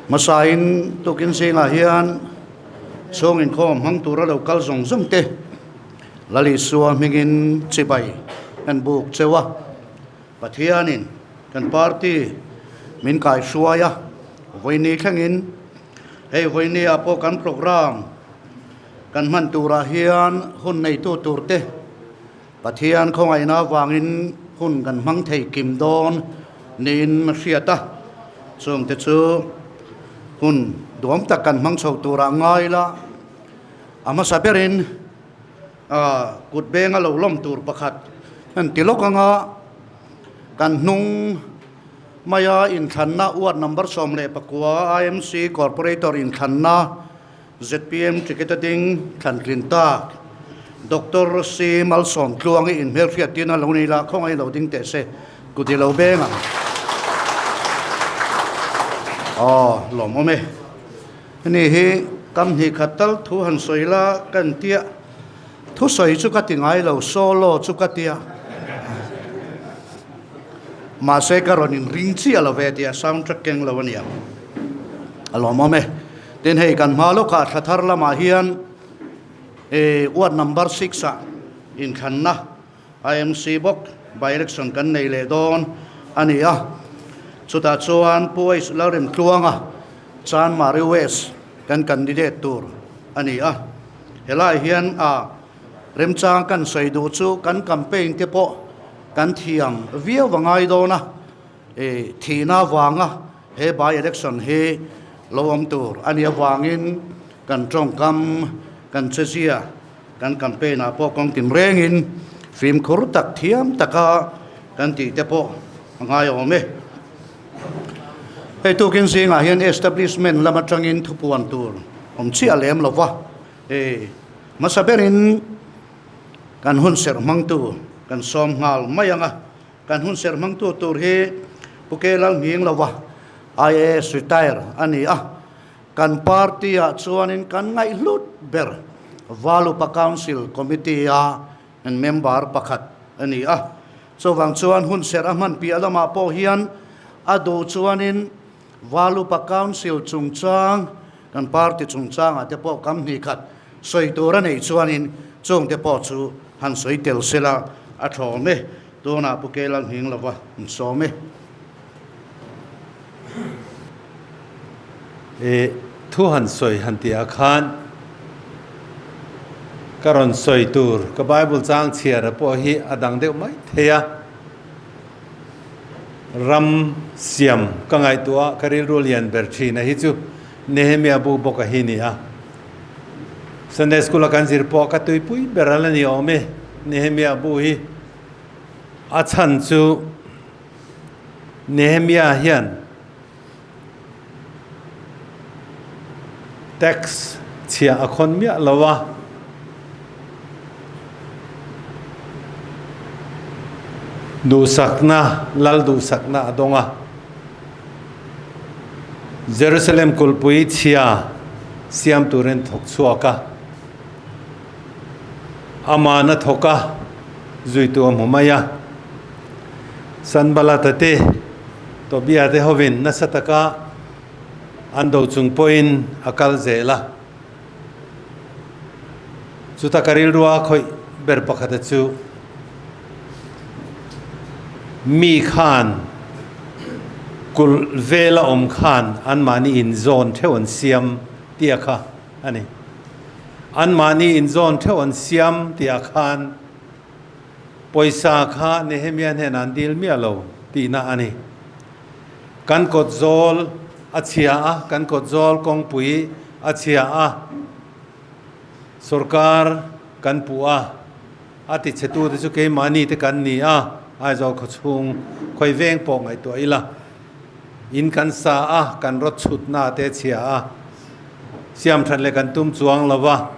Hmasain tukin zingah hian chhung inkhawm hmang tura lo kal zawng zawng te Lal Isua hmingin chibai kan buk cheu a. Pathianin kan party min kaihruai a, vawiini thlengin hei vawiini ah pawh kan programme kan hman turah hian hun neitu turte Pathian khawngaihna avangin hun kan hmang thei kim dawn niin a hriat a, chungte chu hun duam tak kan hmang chho turah ngai la, a hmasa berin kut benga lo lawm tur pakhat an ti lawk anga kan hnung maia inthlanna ward number 19 IMC Corporator inthlanna Zpm ticket a ding thlan tlin tak. Doctor C Malsawm Tluang i inhmelhriat tin a lo ni la, khawngaih lo ding teh se, kut i lo beng ang. Aw, lawmawm e. Heni hi kam hnih khat tal thu han sawi la ka en tia, thu sawi chu ka ti ngai lo, solo chu ka tia. Mahse ka rawn inring chiah lo ve tia, soundtrack keng lo a nia. A lawmawm e. Tin hei kan hma lawkah thla thar lamah hian ward number 6 ah inthlanna IMC bawk by election kan nei leh dawn a ni a. Chutah chuan Pu H Lalremtluanga Chanmari West kan candidate tur a ni a. Helai hian a remchang kan sawi duh chu kan campaign te pawh kan thiam viau a ngai dawn a. Thihna avanga he by election hi lo awm tur a nih avangin kan tawngkam, kan chezia, kan campaign ah pawh kawng tin rengin fimkhur tak thiam taka kan tih te pawh a ngai awm e. Hei tukin zingah hian establishment lam atangin thupuan tur awm chiah lem lo va, hmasa berin kan hun serh hmangtu kan sawm nghal mai ang a. Kan hun serh hmangtu tur hi Pu K Lalhming lova IAS retire a ni a, kan party ah chuanin kan ngaihhlut ber Valupa Council Committee a member pakhat a ni a. Chuvang chuan hun serh a hman piah lamah pawh hian a duh chuanin Valupa Council chungchang kan party chungchangah te pawh kam hnih khat sawi tur a neih chuanin chungte pawh chu han sawi tel sela a thlawm e. Tunah Pu Ke Lalhming lova an sawm e. I thu han sawi han tih ah khan ka rawn sawi tur ka Bible chang chhiar a pawh hi a dang deuh mai thei a. Ram siam ka ngaihtuah ka rilru lian ber thin a hi chu Nehemia bu bawk a hi ni a. Sunday School a kan zir pawh ka tuipui ber a la ni awm e Nehemia bu hi. A chhan chu Nehemia hian tax chhia a khawn miah lo a. Duhsakna, Lal duhsakna a dawng a. Jerusalem kulhpui chhia siam turin thawk chhuak a. Aman a thawk a, zuitu a hmu mai a. Sanbalata te, Tobia te hovin nasa taka an do chung pawhin a kal zel a. Chuta ka rilrua khawih ber pakhata chu mi khan kulh vela awm khan anmahni inzawn theuh an siam tih a kha a ni. Anmahni inzawn theuh an siam tih ah khan pawisa kha Nehemia hnenah an dil miah lo tihna a ni. Kan kawt zawl a chhia a, kan kawt zawl kawngpui a chhia a, sorkar kan puh a, a ti chhetute chu keimahni te kan ni a, Aizawl khawchhung khawi veng pawh ngaihtuah ila in kan sa a, kan rawt chhutna te a chhia a, siam that leh kan tum chuang lo va,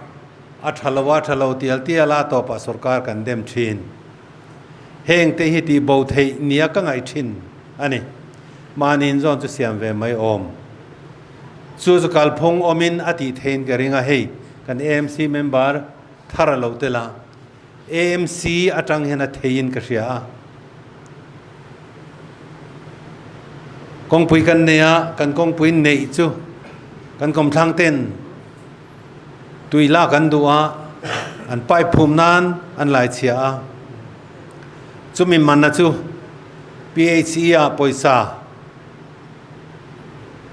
a tha lo a tha lo tial tial a tawpah sorkar kan dem thin. Heng te hi tih bo theih nia ka ngaih thin a ni. Mahni in zawn chu siam ve mai awm. Chu chu kalphung awmin a tih theiin ka ring a, hei kan AMC member thar a lo tel a, AMC atang hian a theiin ka hria a. Kawngpui kan nei a, kan kawngpui neih chu kan kawmthlang ten tui lak an duh a, an pipe phum nan an lai chhia a. Chumi manna chu PHE ah pawisa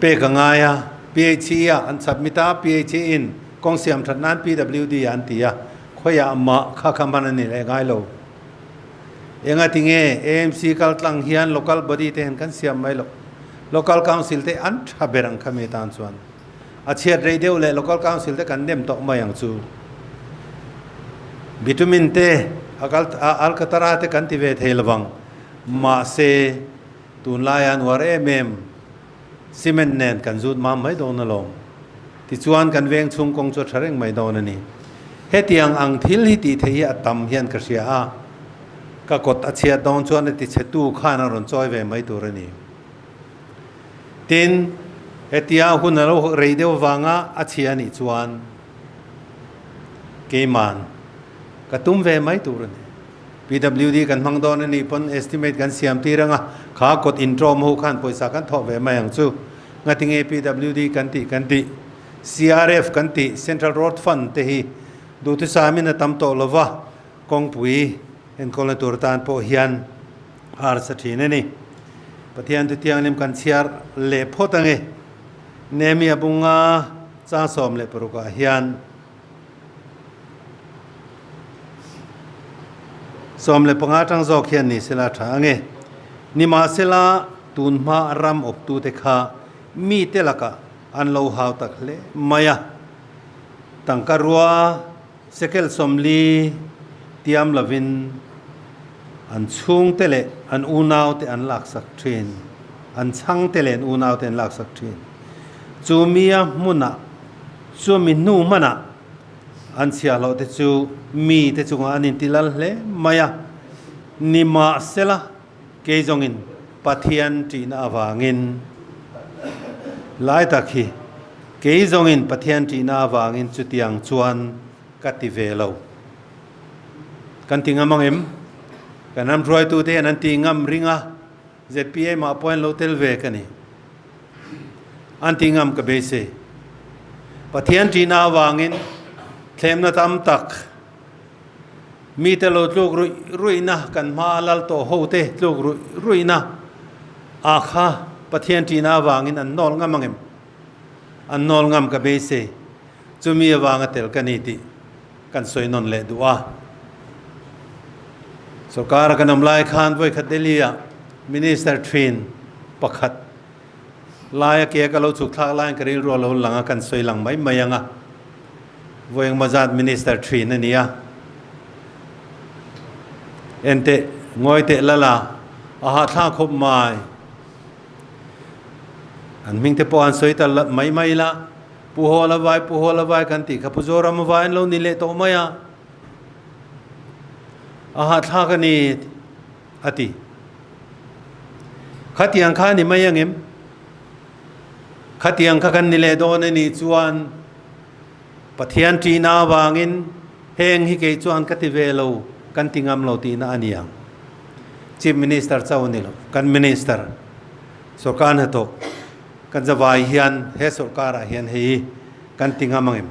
pek a ngai a, PHE ah an submit a, PHE in kawng siam that nan PWD ah an ti a, khawiah mah kha kha hman a ni leh ngai lo. Engati nge AMC kal tlang hian local body te hian kan siam mai loh? Local council te an tha ber ang khami tan chuan. A chhiat rei deuh leh local council te kan nem tawh mai ang chu. Bitumen te alcatara te kan ti ve thei lovang. Mahse tunlai an uar em em cement nen kan zut mam mai dawn alawm. Tichuan kan veng chhung kawng chu a tha reng mai dawn a ni. Hetiang ang thil hi tih theih hi a tam hian ka hria a, ka kawt a chhiat dawn chuan a tichhetu khan a rawn chawi ve mai tur a ni. Tin, hetia hun a lo rei deuh vanga a chhia a nih chuan keiman ka tum ve mai tur a ni. PWD kan hmang dawn a nih pawn estimate kan siam tir anga kha kawt intawm ho khan pawisa kan thawh ve mai ang chu. Ngatinge PWD kan tih kan tih, CRF kan tih, Central Road Fund te hi duhthusamin a tam tawh lova kawngpui enkawlna tur tan pawh hian harsa thin a ni. Pathian chu thianghlim kan chhiar leh phawt ange. Nehemia bunga chang 16 ah hian 15 tang zawk hian ni sela tha ange. Nimahsela tunhma ram awptute kha mite lakah an lo hau tak hle mai a. Tangka rua Shekel 40 tiam lovin an chhungte leh an unaute an laksak thin, an chhangte leh an unaute an laksak thin. Chu mia hmunah, chu mi hnu hmanah an chhiahhlawh te chu mite chungah an intilal hle mai a, nimahsela kei zawngin Pathian ṭihna avangin lai tak hi kei zawngin Pathian ṭihna avangin chutiang chuan ka ti ve lo. Kan ti ngam ang em? Kan ram hruaitute hian an ti ngam ring a, ZPM ah pawh an lo tel ve ka ni. An ti ngam ka beisei. Pathian ṭihna avangin thlemna tam tak Mite lo tluk ruih ruihna kan hma a lal tawh hote tluk ruih ruihna ah kha Pathian ṭihna avangin an nawl ngam ang em? An nawl ngam ka beisei. Chumi avanga tel ka ni tih kan sawi nawn leh duh a. Sorkara kan awm lai khan vawikhat Delhi-ah Minister ṭhin pakhat laia ke ka lo chhuk thlak laiin ka rilru a lo lang a, kan sawi lang mai mai ang a. Vawi engmaw zat Minister thin a ni a. Enteh, ngawi teh lala, a hahthlak khawp mai. An hming te pawh an sawi ta mai mai la, Pu Hawla vai, Pu Hawla vai kan tih kha Pu Zorama vai an lo ni leh tawh mai a. A hahthlak a ni. A ti. Khatiang kha ni mai angem? Khatiang kha kan ni leh dawn a nih chuan Pathian ṭihna avangin heng hi kei chuan ka ti ve lo, kan ti ngam lo tihna a ni ang. Chief Minister chauh a ni lo, kan Minister sorkar hnathawk kan zavai hian he sorkarah hian hei hi kan ti ngam angem?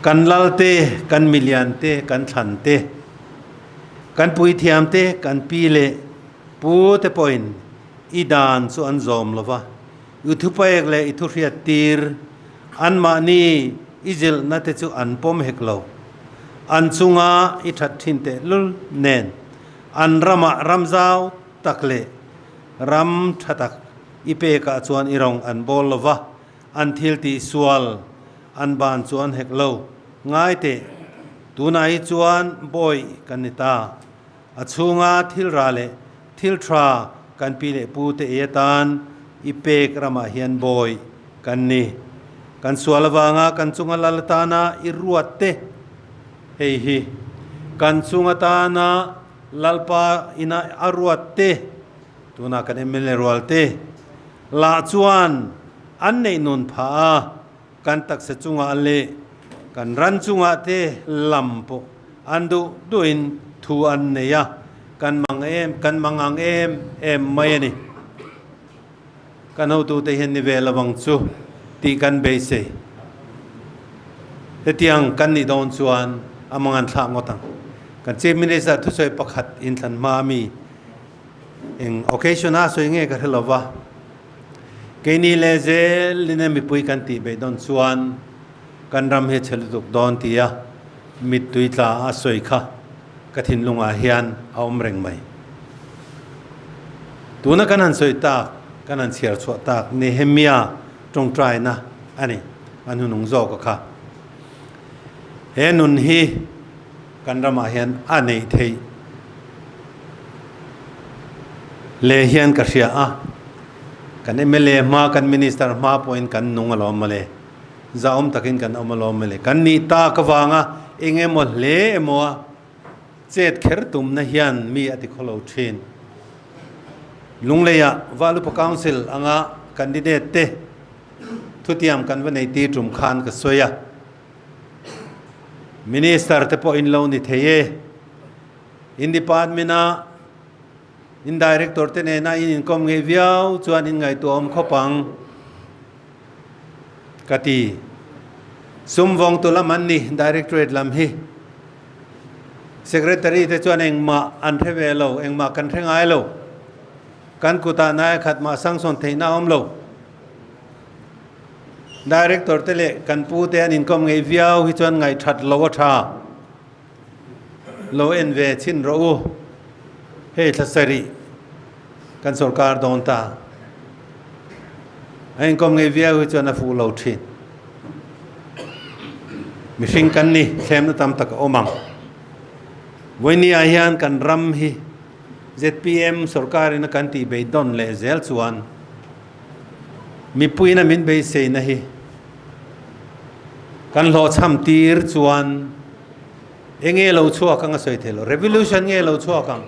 Kan lal te, kan milian te, kan thlan te, kan puithiam te, kan pi leh pu te pawhin i dan chu an zawm lo va, i thupek leh i thuhriat tir anmahni i zilhna te chu an pawm hek lo. An chunga i that thin tehlul nen an ramah ramzau tak leh ram tha tak I pekah chuan i rawng an bawl lo va, an thil tih sual an ban chu an hek lo. Ngai teh, tunah hi chuan bawi kan ni ta. A chhunga thil ra leh thil tha kan pi leh pu te ei atan i pek ramah hian bawi kan ni. Kan sual avanga kan chunga lal atana i ruat te, hei hi kan chung atana Lalpa ina a ruat te, Tunah kan mla rualte lah chuan an neih nun phah a, kan taksa chungah leh kan ran chungah te lam pawh an duh duhin thu an nei a. kan mang em kan mang ang em em mai a ni. Kan hotute hian ni ve lovang chu tih kan beisei. Hetiang kan nih dawn chuan a mangan thlak ngawt ang. Kan Chief Minister thusawi pakhat inthlan hma ami eng occasion a sawi nge ka hre lova. Keini leh zelin e mipui kan tih beih dawn chuan kan ram hi a chhe lutuk dawn tia mittui tla a sawi kha ka thinlungah hian a awm reng mai. Tuna kan han sawi tak, kan han chhiar chhuah tak Nehemia tawngtaina a ni, a hnunung zawk a kha. He nun hi kan ramah hian a neih theih leh hian ka hria a, kan mla hma, kan minister hma pawhin kan nung alawm mawle, zahawm takin kan awm alawm mawle. Kan nih tak avanga eng emaw hle emaw a chet kher tumna hian mi a ti khawlo thin. Lungleiah Valupa Council anga candidate te thutiam kan va nei tir tum khan ka sawi a. Minister te pawh in lo ni thei e. In department a in director te nena in inkawm ngei viau chuan in ngaihtuah awm khawp ang ka ti. Sum vawngtu lam an ni directorate lam hi. Secretary te chuan engmah an hre ve lo, engmah kan hre ngai lo. Kan kutah nai khat mah sanction theihna a awm lo. Director te leh kan pu te an inkawm ngei viau hi chuan ngaihthat lo a tha. Lo en ve chhin rawh u. Hei thla sarih kan sorkar dawn ta. A inkawm ngei viau hi chuan a fuh lo thin. Mihring kan ni, thlemna tam tak a awm ang. Vawinia ah hian kan ram hi zpm sorkarin a kan tih beidawn leh zel chuan mipuiin a min beiseina hi kan hlawhchham tir chuan eng nge lo chhuak ang a sawi thei lo. Revolution nge lo chhuak ang?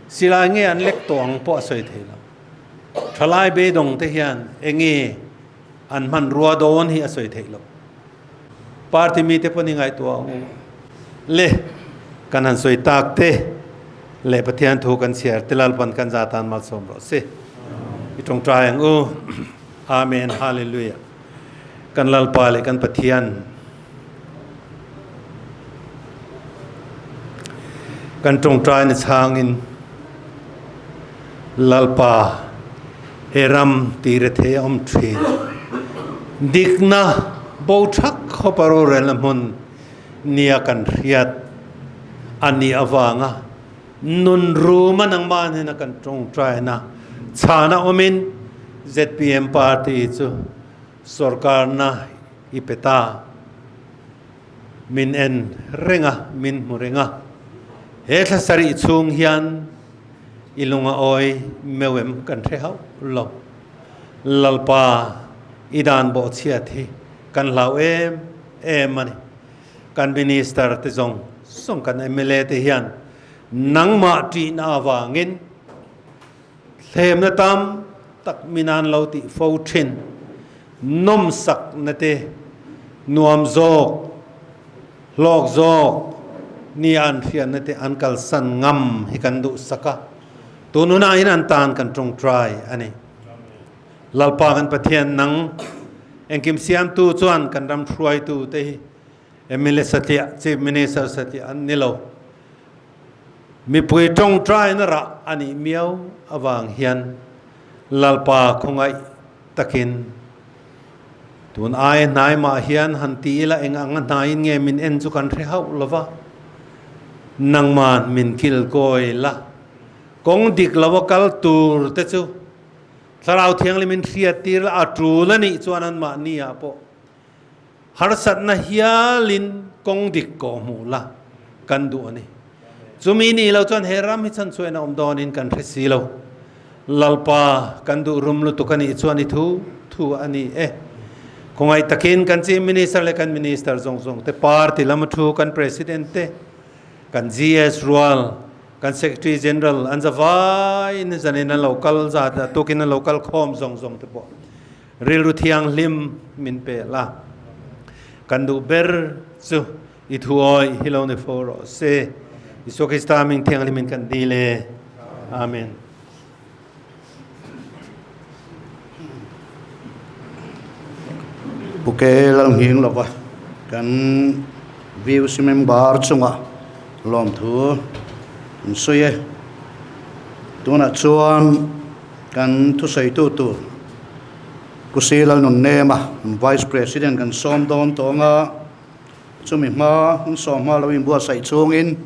Silai nge an lek tawh ang pawh a sawi thei lo. Thalai beidawng te hian eng nge an hmanrua dawn hi a sawi theih loh. Party mite pawh ni ngaihtuah ang u. Le kan han sawi tak te leh Pathian thu kan chhiar te Lalpan kan za tan malsawm rawh se. I tawngtai ang u. Amen Hallelujah. Kan Lalpa leh kan Pathian kan tawngtai na chhangin Lalpa he ram tire thei a awm thin. Dikna bo thak khawpa rorelna hmun nia kan hriat a nih avanga nun ruma nangmah hnena kan tawngtaina chhana awmin zpm party chu sorkarna i pe ta. Min en reng a, min hmu reng a. He thla sarih chhung hian i lung a awi meuh em kan hre hauh lo. Lalpa i dan bawhchhiat hi kan hlau em em a ni. Kan Minister te zawng zawng kan mla te hian nangmah ṭihna avangin Thlemna tam tak min an lo tih fo thin. Nawmsakna te, nuam zawk, hlawk zawk nia an hriatna te an kalsan ngam hi kan duhsak a. Tun hunah hian an tan kan tawngtai a ni. Lalpa kan Pathian nang engkim siamtu chuan kan ram hruaitu te hi mla satliah, Chief Minister satliah an ni lo. Mipui tawngtaina rah a nih miau avang hian Lalpa khawngaih takin tun aia hnai mah hian han ti ila eng anga hnaiin nge min en chu kan hre hauh lo va, nangman min kilkawi la, kawng dik lo a kal tur te chu Thlarau Thianghlim in hriattir la a tul a nih chuan anmahni ah pawh Harsatna hialin kawng dik kawh hmuh la kan duh a ni. Chumi nih lo chuan he ram hi chhanchhuahin a awm dawnin kan hre si lo. Lalpa kan duh rum lutuk a nih chuan i thu thu a ni e. Khawngaih takin kan Chief Minister leh kan Minister zawng zawng te, party lama thu kan President te, kan GS rual, kan Secretary General an zavaiin zanin an lo kal zat a tukin an lo kal khawm zawng zawng te pawh Rilru thianghlim min pe la, kan duh ber chu i thuawi hi lo ni fo rawh se. Isua Krista hming thianghlimin kan dil e. Amen. Pu Ke Lalnghing lova kan VUC member chunga lawmthu an sawi e. Tunah chuan kan thusawitu tur Pu Si Lalnunnema Vice President kan sawm dawn tawng a, chumi hma an sawm hma lo inbuatsaih chungin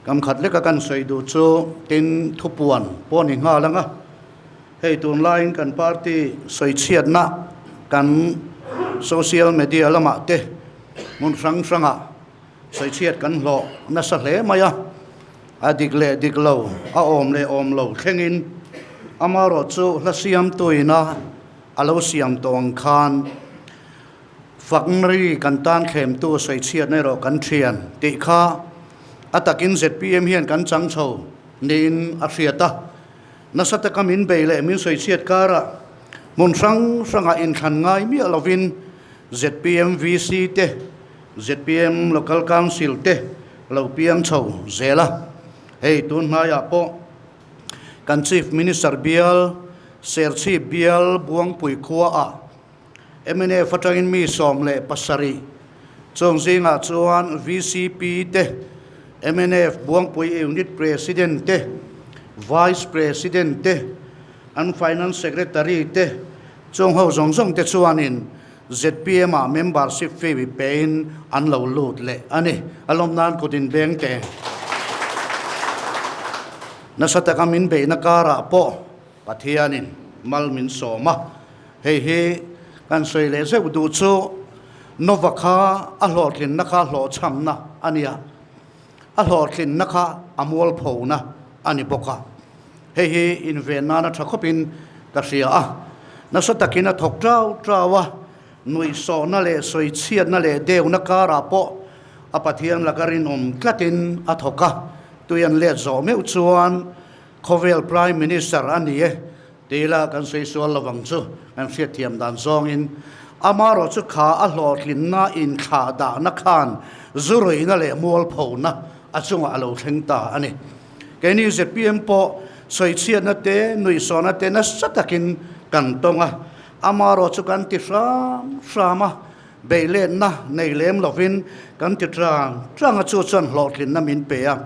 Kam khat leka kan sawi duh chu tin thupuan pawh ni nghal ang a, hei tunlaiin kan party sawi chhiatna kan social media lamah te hmun hrang hrangah sawi chhiat kan hlawh nasa hle mai a, a dik leh dik lo, a awm leh awm lo thlengin amaherawh chu hla siamtuina a lo siam tawh ang khan Faknri kan tan thlemtu sawichhiatna erawh kan thian tih kha a takin zpm hian kan chang chho niin a hriat a. Nasa taka min bei leh min sawichhiat karah hmun hrang hrangah inthlan ngai miah lovin zpm VC te, zpm Local Council te lo piang chho zel a. Hei tun hnaiah pawh kan Chief Minister bial Serchhip bial Buangpui khuaah Mnf atangin mi 17 chung zingah chuan vcp te, mnf Buangpui Unit President te, Vice President te, an Finance Secretary te chung ho zawng zawng te chuanin zpm ah membership fee pein an lo lut leh a ni. A lawm nan kut inbeng te nasa taka min beihna karah pawh Pathianin mal min sawm a, hei hi kan sawi leh zeuh duh chu Nova kha a hlawhtlinna kha hlawhchhamna a ni a, a hlawhtlinna kha a mualphona a ni bawk a. Hei hi inven nana tha khawpin ka hria a, nasa takin a thawk trau trau a, nuihsawhna leh sawichhiatna leh deuhna karah pawh a Pathian laka rinawm tlatin a thawk a, tui an let zawh meuh chuan Khawvel Prime Minister a ni e tih ila kan sawi sual lo vang chu kan hriatthiam dan zawngin amaherawh chu kha a hlawhtlinna inthlah dahna khan zuruihna leh mualphona a chungah a lo thleng ta a ni. Keini zpm pawh sawichhiatna te nuihsawhna te nasa takin kan tawng a, amaherawh chu kan ti hram hram a, Beihletna nei lem lovin kan ti tang tang a, chu chuan hlawhtlinna min pe a.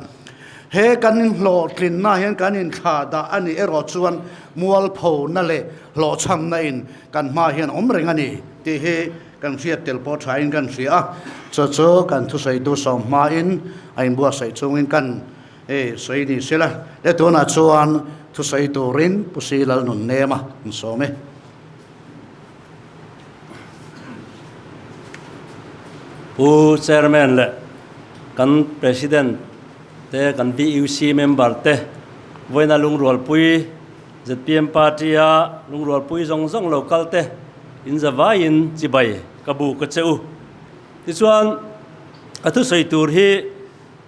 He kan inhlawhtlinna hian kan inthlah dah a nih erawh chuan mualphona leh hlawhchhamna in kan hma hian awm reng a ni tih hi kan hriat tel pawh thain kan hria a. Chu chu kan thusawitu sawm hmain a inbuatsaih chungin kan sawi ni sela. Le tunah chuan thusawi turin Pu Si Lalnunnema an sawm e. Pu Chairman leh kan President te, kan VUC member te vawiina lungrualpui zpm party a lungrualpui zawng zawng lo kal te in zavaiin chibai ka bu ka che u. Tichuan ka thusawi tur hi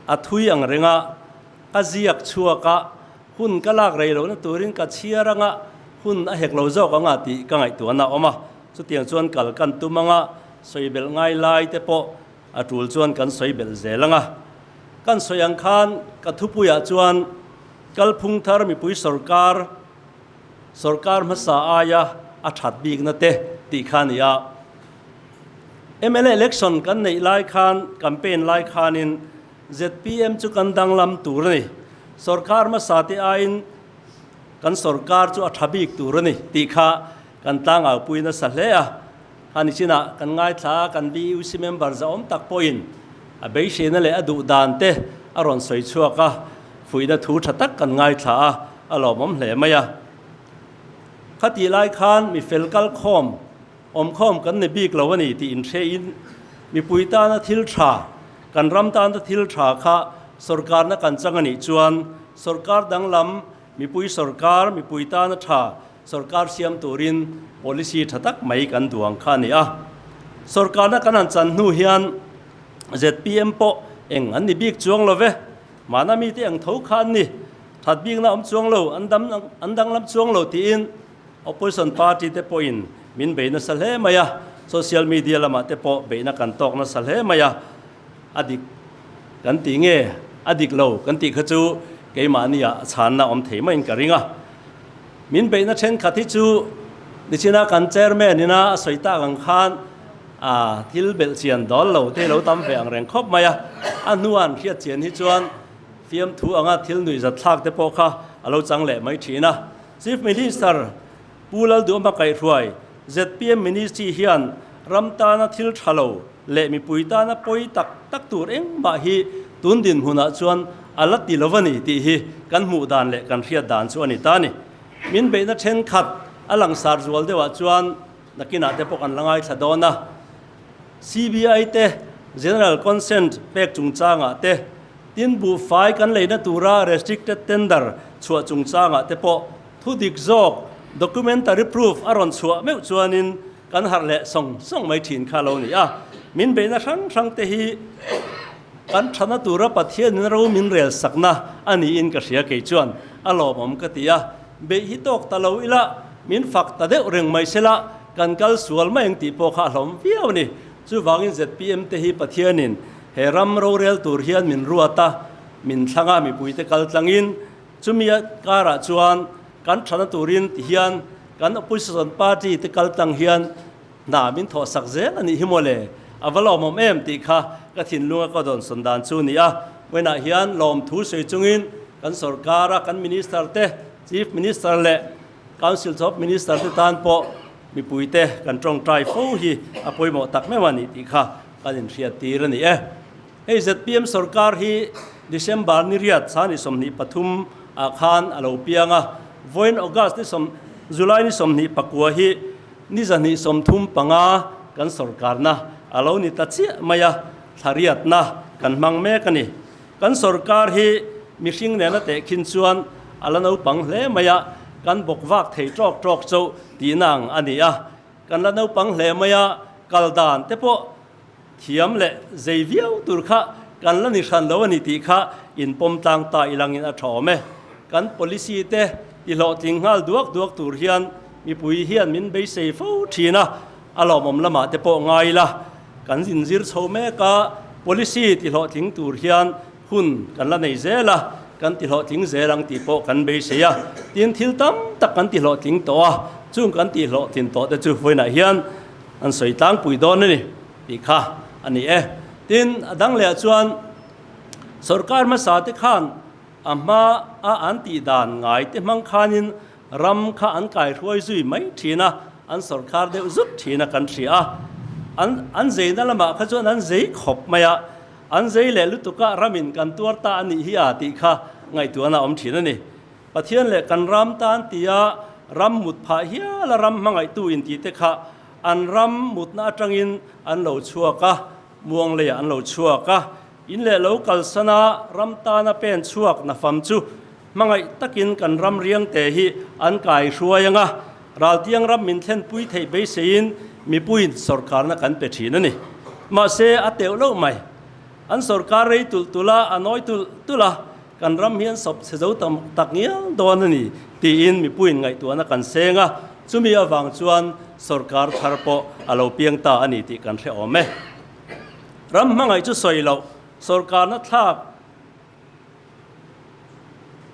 a thui ang renga ka ziak chhuak a, Hun ka lak rei lohna turin ka chhiar anga hun a hek lo zawk anga tih ka ngaihtuahna a awm a. Chutiang chuan kal kan tum anga sawi belh ngai lai te pawh a tul chuan kan sawi belh zel anga. Kan sawi ang khan ka thupuiah chuan kalphung thar mipui sawrkar, sawrkar hmasa aia a that bikna te tih kha a ni a. Mla election kan neih lai khan, campaign lai khanin zpm chu kan danglam tur a ni. Sorkar hmasa te aiin kan sorkar chu a tha bik tur a ni tih kha kan tlangaupui nasa hle a. Khani chinah kan ngaithla a, kan VUC member zahawm tak pawhin a beiseina leh a duh dan te a rawn sawi chhuak a, fuihna thu tha tak kan ngaithla a, a lawmawm hle mai a. Khatih lai khan mi fel kal khawm, awmkhawm kan ni bik lo a ni tih inhrein mipui tana thil tha, Kan ram tana thil tha kha sorkarna kan chang a nih chuan sorkar danglam, mipui sorkar, mipui tana tha sorkar siam turin policy tha tak mai kan duang kha a ni a. Sorkarna kan han chan hnu hian zpm pawh eng an ni bik chuang lo ve, mahna mite ang tho kha an ni, that bikna awm chuang lo, an dam an danglam chuang lo tiin Opposition party te pawhin min bei nasa hle mai a, social media lamah te pawh beihna kan tawk nasa hle mai a, a dik kan tih nge A dik lo kan tih kha chu keimahnia chhanna awm thei maiin ka ring a. Min beihna thenkhat hi chu nichina kan chairman ina a sawi tak ang khan a thil belh chian dawl lo te lo tam ve ang reng khawp mai a. A hnuan hriat chian hi chuan fiamthu anga thil nuihzat thlak te pawh kha a lo chang leh mai thin a. Chief Minister Pu Lalduhma kaihhruai zpm Ministry hian ram tana thil tha lo leh mipui tana pawi tak tak tur engmah hi tun dinhmunah chuan a la ti lo a ni tih hi kan hmuh dan leh kan hriat dan chu a ni ta a ni. Min beihna thenkhat a langsar zual deuhah chuan nakinah te pawh kan la ngaithla dawn a. CBI te General Consent pek chungchangah te, tin buhfai kan leina tura Restricted Tender chhuah chungchangah te pawh Thu dik zawk, documentary proof a rawn chhuah meuh chuanin kan harh leh sawng sawng mai thin kha lo ni a. Min beihna hrang hrang te hi kan thana tura Pathianin ro min rel sakna a niin ka hria kei chuan a lawmawm ka ti a. Beih hi tawk ta lo ila min fak ta deuh reng mai sela kan kal sual mai ang tih pawh kha a hlawm viau a ni. Chuvangin zpm te hi Pathianin he ram rorel tur hian min ruat a, min thlang a, mipuite kal tlangin Chumi karah chuan kan thana turin ti hian kan opposition party te kal tlang hian hna min thawh sak zel a nih hi mawle, a va lawmawm em tih kha ka thinlunga ka dawnsawn dan chu a ni a. Vawiinah hian lawmthu sawi chungin kan sorkara kan minister te, chief minister leh council of minister te tan pawh mipuite kan tawngtai fo hi a pawimawh tak meuh a ni tih kha kan inhriattir a ni e. Hei zpm sorkar hi December ni riat sani 23 ah khan a lo piang a, vawiin August ni sawm July ni 24 hi ni 235 kan sorkarna a lo ni ta chiah mai a, thla riatna kan hmang mek a ni. Kan sorkar hi mihring nena tehkhin chuan a la naupang hle mai a, kan bawk vak thei tawk tawk chauh tihna ang a ni a, kan la naupang hle mai a, kal dan te pawh Thiam leh zei viau tur kha kan la ni hran lo a ni tih kha inpawm tlang ta ilangin a tha awm e. Kan policy te tihlawhtling nghal duak duak tur hian mipui hian min beisei fo thin a, a lawmawm lamah te pawh ngai ila kan inzir chho mek a, policy tihlawhtling tur hian hun kan la nei zel a, kan tihlawhtling zel ang tih pawh kan beisei a, tin thil tam tak kan tihlawhtling tawh a, chung kan tihlawhtlin tawh te chu vawiinah hian An sawi tlangpui dawn a ni tih kha a ni e. Tin, a dang lehah chuan sorkar hmasa te khan a hma a an tih dan ngai te hmang khanin ram kha an kaihruai zui mai thin a, an sorkar deuh zut thin a kan hria a. An an zeina lamah kha chuan an zei khawp mai a, an zei leh lutuk a ramin kan tuar ta a nih hi a tih kha ngaihtuahna a awm thin a ni. Pathian leh kan ram tan tia ram mut phah hial a ram hmangaihtu inti te kha an ram mutna atangin an lo chhuak a, muang leiah an lo chhuak a. In leh lo kalsana ram tana pen chhuak nafam chu hmangaih takin kan ram riangte hi an kai hruai ang a, raltiang ram min thlenpui theih beiseiin mipuiin sawrkarna kan pe thin a ni. Mahse a teuh loh mai. An sawrkar rei tulh tulh a, a nawi tulh tulh a, kan ram hian sawp chhe zo tam tak ngial dawn a ni tiin mipuiin ngaihtuahna kan seng a, chumi avang chuan sawrkar thar pawh a lo piang ta a ni tih kan hre awm e. Ram hmangaih chu sawi loh, sawrkarna thlak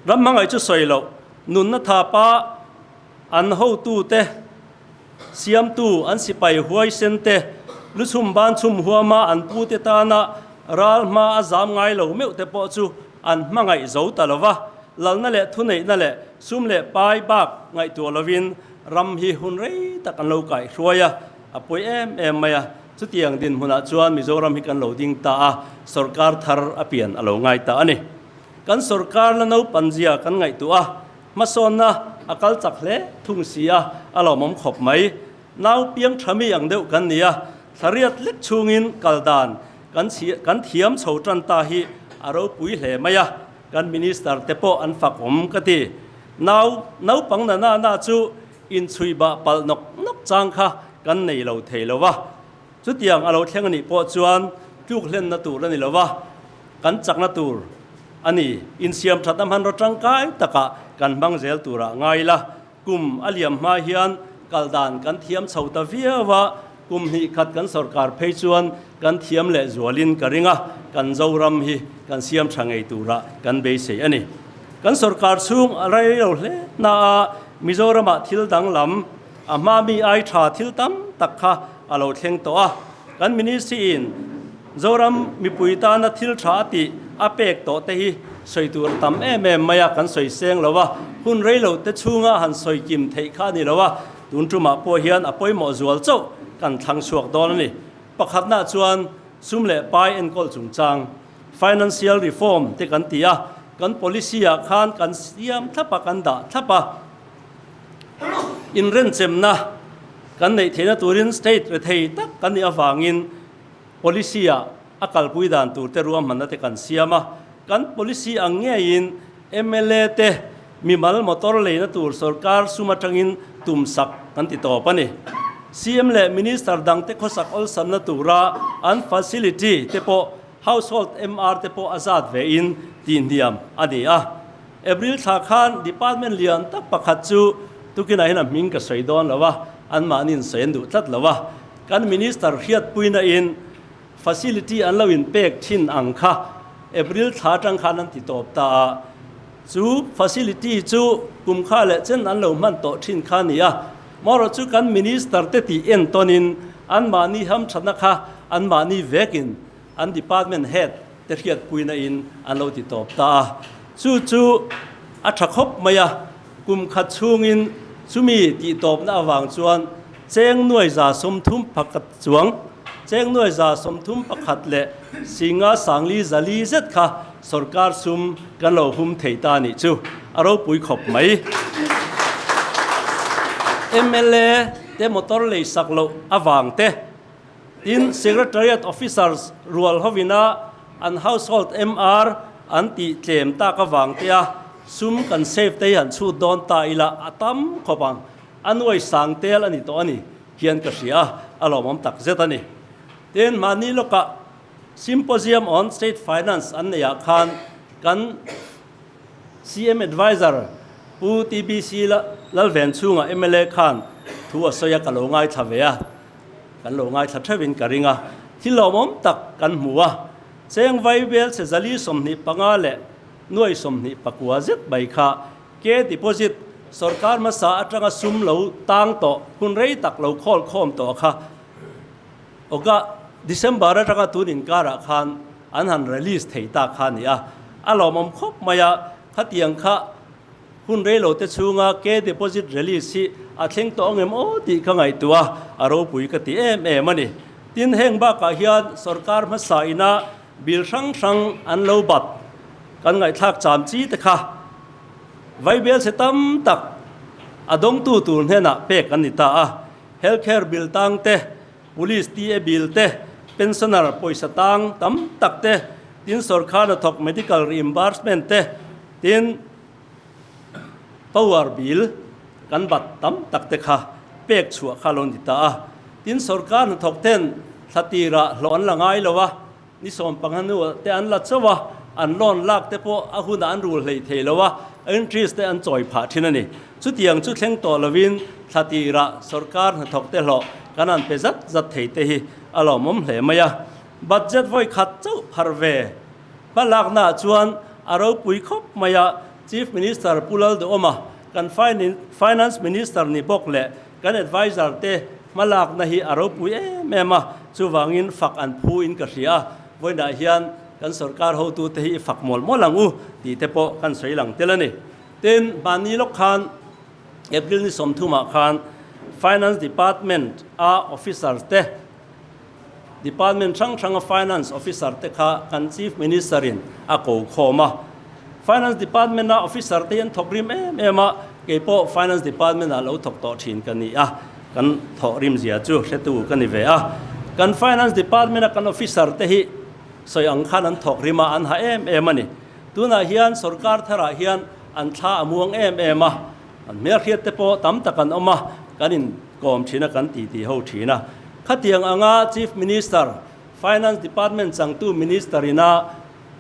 Ram hmangaih chu sawi loh, nunna thapa an hotute, Siamtu an sipai huaisen te, luchhum ban chhum huama an pute tana ral hma a zam ngai lo meuh te pawh chu an hmangaih zo ta lo va, lalna leh thuneihna leh sum leh pai bak ngaihtuah lovin ram hi hun rei tak an lo kaihhruai a, a pawi em em mai a. Chutiang dinhmunah chuan Mizoram hi kan lo ding ta a, sawrkar thar a pian a lo ngai ta a ni. Kan sawrkar la naupanzia kan ngaihtuah a, Hmasawnna a kal chak hle thung si a, a lawmawm khawp mai. Nau piang tha mi ang deuh kan ni a, thlariat lek chhungin kal dan kan kan thiam chho tan ta hi a ropui hle mai a, kan Minister te pawh an fak awm ka ti. Nau naupang na na na chu inchhui bah palh nawk nawk chang kha kan nei lo thei lo va, chutiang a lo thleng a nih pawh chuan tluk hlenna tur a ni lo va, Kan chakna tur a ni. Insiam thatna hmanraw tangkai takah kan hmang zel turah ngai ila, kum a liam hma hian kal dan kan thiam chho ta viau a, Kum hnih khat kan sorkar phei chuan kan thiam leh zualin ka ring a, kan Zoram hi kan siam tha ngei tura kan beisei a ni. Kan sorkar chhung a rei lo hle na a, Mizoramah thil danglam, a hma mi ai tha thil tam tak kha a lo thleng tawh a. Kan Ministry in Zoram mipui tana thil tha a tih a pek tawh te hi sawi tur a tam em em mai a, kan sawi seng lo a, hun rei lo te chhunga han sawi kim theih kha a ni lo a, tun tumah pawh hian a pawimawh zual chauh kan thlang chhuak dawn a ni. Pakhatnaah chuan sum leh pai enkawl chungchang, financial reform te kan ti a, kan policy ah khan kan siam thlap a, kan dah thlap a. Inrenchemna kan neih theihna turin state rethei tak kan nih avangin policy ah a kalpui dan tur te ruahmanna te kan siam a. Kan policy ang ngeiin mla te mimal motor leina tur sorkar sum atangin tum sak kan ti tawp a ni. CM leh Minister dang te khawsak awlsamna tura an facility te pawh household MR te pawh a zat ve in tihhniam a ni a. April thla khan department lian tak pakhat chu tukinah hian a hming ka sawi dawn lo a, anmahniin sawi an duh tlat lo a. Kan Minister hriatpuina in facility an lo inpek thin ang kha April thla atang khan an ti tawp ta a. Chu facility chu kum kha leh chen an lo hman tawh thin kha a ni a. Marawh chu kan Minister te tih entawnin anmahni hamthatna kha anmahni vekin an department head te hriatpuina in an lo ti tawp ta a, chu chu a tha khawp mai a, kum khat chhungin chumi tih tawpna avang chuan cheng nuai za sawmthum pakhat chuang, cheng nuai za sawmthum pakhat leh singa sangli zali zet kha sorkar sum kan lo hum thei ta nih chu a ropui khawp mai. Mla te motor lei sak loh avang te. Tin, Secretariat Officers rual hovina an household MR an tih tlem tak avang te a sum kan save te hi han chhut dawn ta ila a tam khawp ang. A nuai sang tel a ni tawh a ni hian ka hria a, a lawmawm tak zet a ni. Tin, mahni lawkah Symposium on State Finance an neih ah khan kan CM Adviser Pu TBC Lalvenchhunga mla khan thu a sawi a ka lo ngaithla ve a. Kan lo ngaithla theuhin ka ring a, thil lawmawm tak kan hmu a. Cheng Vaibel chhe zali 25 leh nuai 29 zet mai kha ke deposit sorkar hmasa atanga sum lo tang tawh hun rei tak lo khawl khawm tawh kha August December atanga tun inkarah khan an han release thei ta kha a ni a. A lawmawm khawp mai a, khatiang kha Hun reilo te chhunga ke deposit release hi a thleng tawh angem aw tih ka ngaihtuah a, a ropui ka ti em em a ni. Tin, heng bakah hian sorkar hmasa ina bill hrang hrang an lo bat kan ngaihthlak cham chi te kha vaibel chhe tam tak a dawngtu tur hnenah pek an ni ta a. Healthcare bill tang te, Police TA bill te, pensioner pawisa tang tam tak te, tin sorkar hnathawk medical reimbursement te, Tin, power bill kan bat tam tak te kha pek chhuah kha lo ni ta a. Tin, sorkar hnathawk ten thla tirah hlawh an la ngai lo a, ni 15 hnu te an la chauh a, an loan lak te pawh a hunah an rul hlei thei lo a, interest te an chawi phah thin a ni. Chutiang chu thleng tawh lovin thla tirah sorkar hnathawk te hlawh kan han pe zat zat thei te hi a lawmawm hle mai a. Budget vawi khat chauh pharh ve. Hmalaknaah chuan a ropui khawp mai a, Chief Minister Pu Lalduhawma, kan Finance Minister ni bawk leh kan Adviser te hmalakna hi a ropui em em a, chuvangin fak an phu in ka hria a, vawiinah hian kan sorkar hotute hi i fak mawlh mawlh ang u tih te pawh kan sawi lang tel a ni. Tin, mahni lawk khan April ni 30 ah khan Finance Department a officers te, Department hrang hranga Finance Officer te kha kan Chief Minister in a ko khawm a. Finance Department a Officer te hi an thawk rim em em a, kei pawh Finance Department ah lo thawk tawh thin ka ni a, kan thawh rim zia chu hretu ka ni ve a. Kan Finance Department a kan Officer te hi sawi ang khan an thawk rim a, an ha em em a ni. Tunah hian sorkar tharah hian an thla a muang em em a, an hmelhriat te pawh tam tak an awm a, kan in kawm thin a, kan titi ho thin a. Khatiang anga Chief Minister, Finance Department changtu Minister ina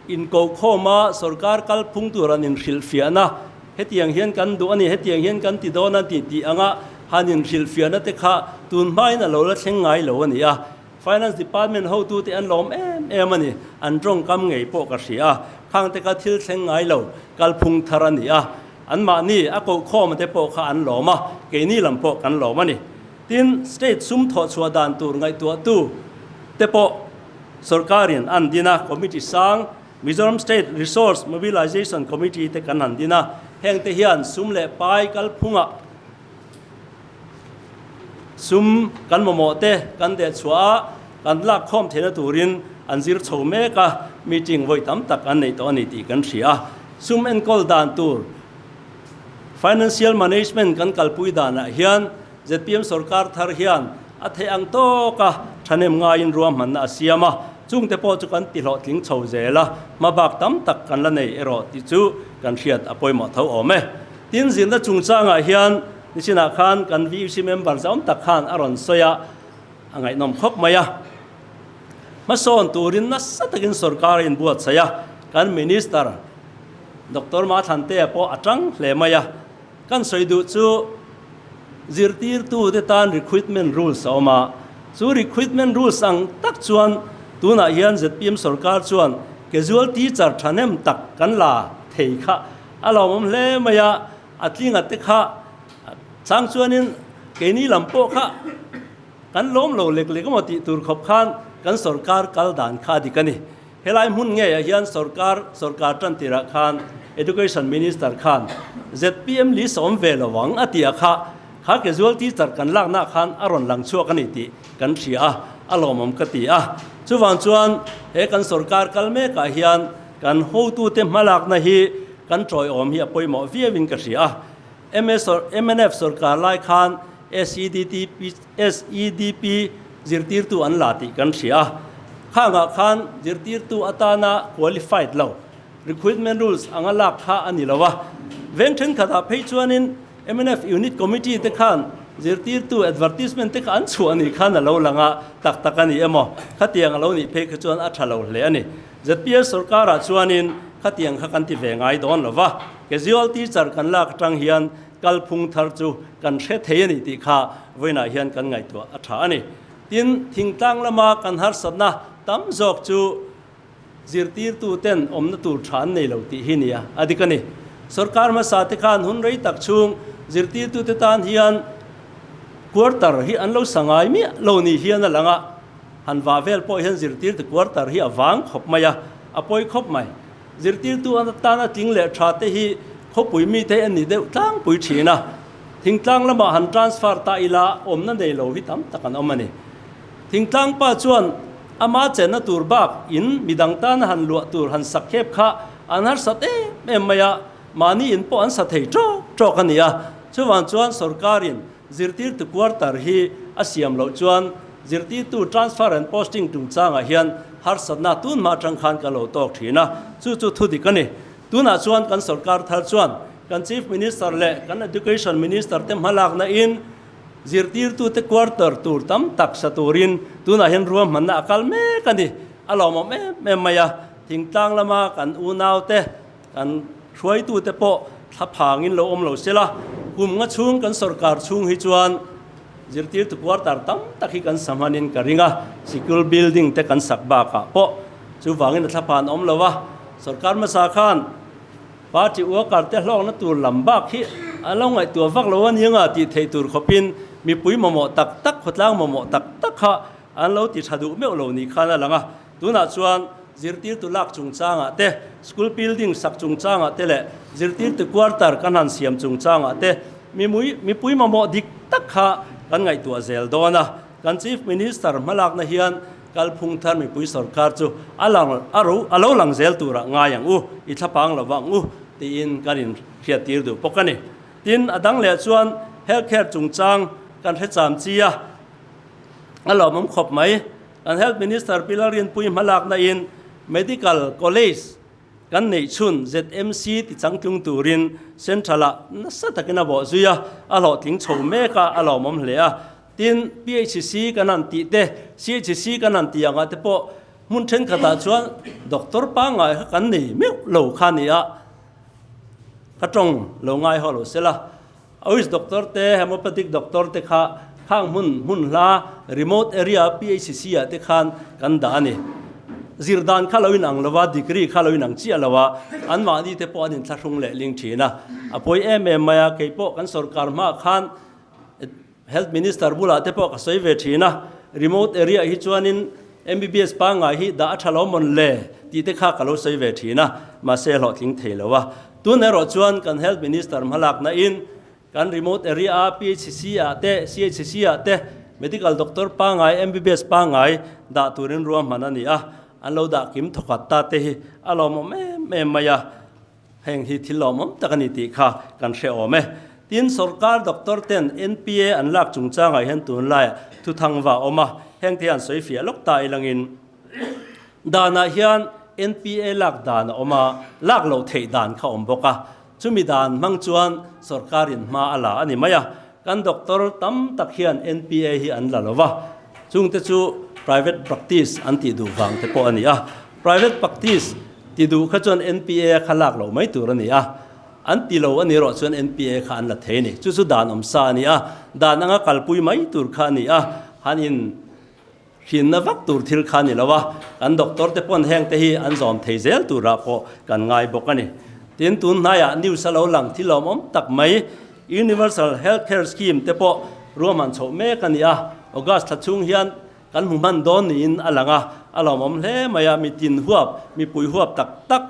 inkohkhawm a sorkar kalphung tur an inhrilhfiahna, hetiang hian kan duh a ni, hetiang hian kan ti dawn a ni tih anga Han inhrilhfiahna te kha tun hmain a lo la thleng ngai lo a ni a. Finance Department hotute an lawm em em a ni. An tawngkam ngei pawh ka hria a. Khang te kha thil thleng ngai lo, kalphung thar a ni a. Anmahni a kohkhawm te pawh kha an lawm a, keini lam pawh kan lawm a ni. Tin, State sum thawhchhuah dan tur ngaihtuahtu te pawh sorkarin an din a, Committee sang, Mizoram State Resource Mobilization Committee te kan han din a, heng te hian sum leh pai kalphungah sum kan mamawh te kan dehchhuah a, kan lakkhawm theihna turin an zir chho mek a, meeting vawi tam tak an nei tawh a ni tih kan hria a. Sum enkawl dan tur Financial Management kan kalpui danah hian zpm sorkar thar hian a theih ang tawka thahnem ngaiin ruahmanna a siam a, chungte pawh chu kan tihlawhtling chho zel a, hmabak tam tak kan la nei erawh tih chu kan hriat a pawimawh tho awm e. Tin, zirna chungchangah hian nichinah khan kan VUC member zaum tak khan a rawn sawi a, a ngaihnawm khawp mai a. Hmasawn turin nasa takin sorkar a inbuatsaih a, kan Minister Doctor Mathlantea pawh a tang hle mai a. Kan sawi duh chu zirtirtute tan recruitment rules a awm a, chu recruitment rules ang tak chuan tunah hian zpm sorkar chuan casual teacher thahnem tak kan la thei kha a lawmawm hle mai a, a tlinga te kha chang chuanin keini lam pawh kha kan lawm lo lek lek emaw tih tur khawp khan kan sorkar kal dan kha a dik a ni. Helai hmun ngeiah hian sorkar sorkar tan tirah khan Education Minister khan zpm list a awm ve lo ang a tih a kha, kha casual teacher kan laknaah khan a rawn lang chhuak a ni tih kan hria a, a lawmawm ka ti a. Chuvang chuan he kan sorkar kal mekah hian kan hotute hmalakna hi kan tawiawm hi a pawimawh viauin ka hria a. MS mnf sorkar lai khan SEDTP SEDP zirtirtu an la tih kan hria a. Khangah khan zirtirtu atana qualified lo, recruitment rules anga lak kha a ni lo a. Veng thenkhatah phei chuanin mnf unit committee te khan zirtirtu advertisement te kha an chhuah anih khan a lo lang a, tak tak a ni emaw khatiang a lo nih phei kha chuan a tha lo hle a ni. Zpm sorkarah chuanin khatiang kha kan ti ve ngai dawn lo va, casual teacher kan lak atang hian kalphung thar chu kan hre thei a ni tih kha vawiinah hian kan ngaihtuah a tha a ni. Tin, thingtlang lama kan harsatna tam zawk chu zirtirtu ten awmna tur tha an nei lo tih hi nia a dik a ni. Sorkar hmasa te khan hun rei tak chhung zirtirtu te tan hian quarter hi an lo sa ngai miah lo ni hian a lang a, han vah vel pawh hian zirtirtu quarter hi a vang khawp mai a, a pawi khawp mai. Zirtirtu atana tling leh tha te hi khawpui mite an ni deuh tlangpui thin a, thingtlang lamah han transfer ta ila awmna nei lo hi tam tak an awm a ni. Thingtlang pa chuan ama chenna tur bak in midang tana han luah tur han sak khep kha an harsat em em mai a, mahni in pawh an sa thei tawk tawk a ni a. Chuvang chuan sorkarin zirtirtu quarter hi a siam loh chuan zirtirtu transfer and posting chungchangah hian harsatna tun hma atang khan ka lo tawk thin a, chu chu thu dik a ni. Tunah chuan kan sorkar thar chuan kan Chief Minister leh kan Education Minister te hmalakna in zirtirtute quarter tur tam tak sa turin tunah hian ruahmanna a kal mek a ni. A lawmawm em em mai a, thingtlang lama kan unaute, Kan hruaitute pawh thla phangin lo awm lo sela, kum nga chhung kan sorkar chhung hi chuan zirtirtu quarter tam tak hi kan sa hmanin ka ring a, sikul building te kan sak bakah pawh chuvangin a thla phan awm lo a, sorkar hmasa khan party worker te hlawkna tur lam bak hi a lo ngaihtuah vak lo a ni anga tih theih tur khawpin mipui mamawh tak tak, khawtlang mamawh tak tak kha an lo ti tha duh meuh lo ni khan a lang a. Tunah chuan zirtirtu lak chungchangah te, school building sak chungchangah te leh zirtirtu quarter kan han siam chungchangah te mimui mipui mamawh dik tak kha kan ngaihtuah zel dawn a. Kan Chief Minister hmalakna hian kalphung thar mipui sorkar chu a lang a ro a lo lang zel turah ngai ang u, i thlapang lo vang u tiin kan inhriattir duh bawk a ni. Tin, a dang leh chuan health care chungchang kan hre cham chi a, a lawmawm khawp mai. Kan Health Minister Pi Lalrinpuii hmalakna in Medical College kan neih chhun ZMC ti changtlung turin Central ah nasa takin a bawh zui a, a hlawhtling chho mek a, a lawmawm hle a. Tin, PHC kan han tih te, CHC kan han tih angah te pawh hmun thenkhatah chuan doctor pangngai kha kan nei meuh lo kha a ni a, ka tawng lo ngai haw lo sela. Ayush doctor te, homeopathic doctor te kha khang hmun hmun hla remote area PHC ah te khan kan dah a ni. Zir dan kha lo inang lo a, degree kha lo inang chiah lo a, anmahni te pawh an inthlahrung leh ling thin a. A pawi em em mai a, kei pawh kan sorkar hmaah khan Health Minister bulah te pawh ka sawi ve thin a, remote area hi chuanin MBBS pangngai hi dah a tha lo mawn le tih te kha ka lo sawi ve thin a, mahse hlawhtling thei lo a. Tun erawh chuan kan Health Minister hmalakna in kan remote area a PHC ah te, CHC ah te Medical Doctor pangngai, MBBS pangngai dah turin ruahman a ni a, an lo dah kim thawkhat ta te hi a lawmawm em em mai a. Heng hi thil lawmawm tak a ni tih kha kan hre awm e. Tin, sorkar doctor ten NPA an lak chungchangah hian tunlaiah thuthang va a awm a, heng te hian sawi fiah lawk ta ilangin danah hian NPA lak dan a awm a, lak loh theih dan kha a awm bawk a. Chumi dan hmang chuan sorkarin hma a la a ni mai a, kan doctor tam tak hian NPA hi an la lo va, chungte chu private practice an tih duh vang te pawh a ni a. Private practice ti duh kha chuan NPA kha lak loh mai tur a ni a, an ti lo a ni erawh chuan NPA kha an la thei a ni. Chu chu dan awm sa a ni a, dan anga kalpui mai tur kha a ni a, han in hrinna vak tur thil kha a ni lo a, kan doctor te pawn heng te hi an zawm thei zel turah pawh kan ngai bawk a ni. Tin, tun hnaiah news a lo lang thil lawmawm tak mai, Universal Health Care Scheme te pawh ruahman chhoh mek a ni a, August thla chhung hian Kan hmu hman dawn niin a lang a, a lawmawm hle mai a, mitin huap, mipui huap tak tak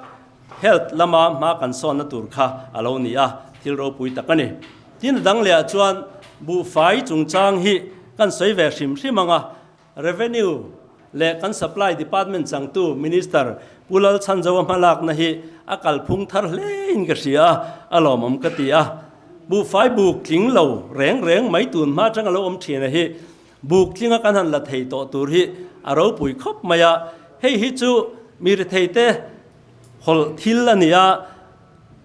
health lama hma kan sawnna tur kha a lo ni a, thil ropui tak a ni. Tin a dang lehah chuan buhfai chungchang hi kan sawi ve hrim hrim ang a, Revenue leh kan Supply Department changtu Minister Pu Lalchhanzoa hmalakna hi a kalphung thar hlein ka hria a, a lawmawm ka ti a. Buhfai buk tling lo reng reng mai tun hma atanga lo awm thin a hi Buk tlinga kan han la thei tawh tur hi a ropui khawp mai a, hei hi chu mi retheite hawlh thil a ni a,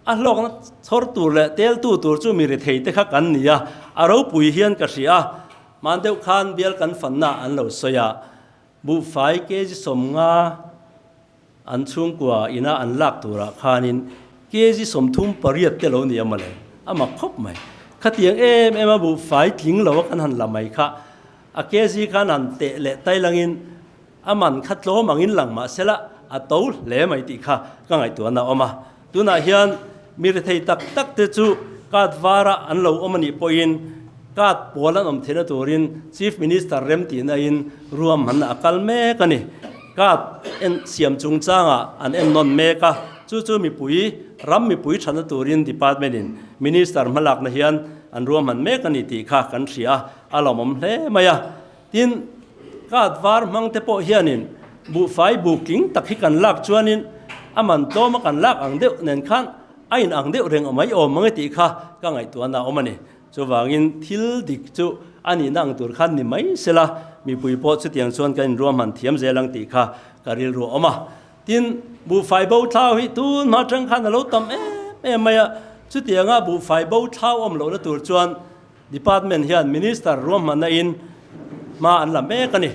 a hlawkna chhawr tur leh teltu tur chu mi retheite kha kan ni a, a ropui hian ka hria a, hman deuh khan bial kan fanna an lo sawi a, buhfai kg 50 An chhungkua ina an lak turah khanin kg 38 te lo ni a mawle, a mak khawp mai. Khatiang em em a buhfai tling lo a kan han la mai kha, a kg khan han teh leh tai langin a man kha tlawm angin lang mah sela a to hle mai tih kha ka ngaihtuahna a awm a. Tunah hian mi rethei tak tak te chu card vara an lo awm a nih pawhin card pawl an awm theihna turin Chief Minister remtihna in ruahmanna a kal mek a ni. Card en siam chungchangah an ennawn mek a, chu chu mipui ram mipui thana turin Department in Minister hmalakna hian an ruahman mek a ni tih kha kan hria a, a lawmawm hle mai a. Tin, card var hmang te pawh hianin buhfai buk tling tak hi kan lak chuanin a man tlawma kan lak ang deuh nen khan a in ang deuh reng mai awm ang e tih kha ka ngaihtuahna a awm a ni. Chuvangin thil dik chu a nihna ang tur khan ni mai sela, mipui pawh chutiang chuan kan inruahman thiam zel ang tih kha ka rilru a awm a. Tin, buhfai bo thlau hi tun hma atang khan a lo tam em em mai a, chutianga buhfai bo thlau awm lohna tur chuan Department hian Minister ruahmanna in hma an la mek a ni.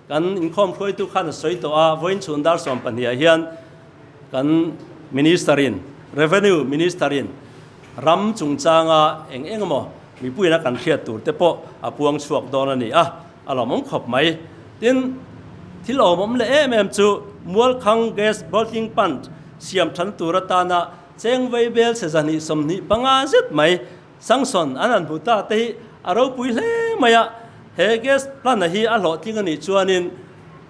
Kan inkhawm hruaitu khan a sawi tawh a, vawiin chhun dar 12 ah hian kan Minister in, Revenue Minister in ram chungchanga eng eng emaw mipuiin a kan hriat tur te pawh a puang chhuak dawn a ni a, a lawmawm khawp mai. Tin, thil awmawm leh em em chu Mualkhang Gas Bottling Plant siam than tur atana cheng vaibel chhe 125 zet mai Sanction an han hmu ta te hi a ropui hle mai a, he gas plant a hi a hlawhtling a nih chuanin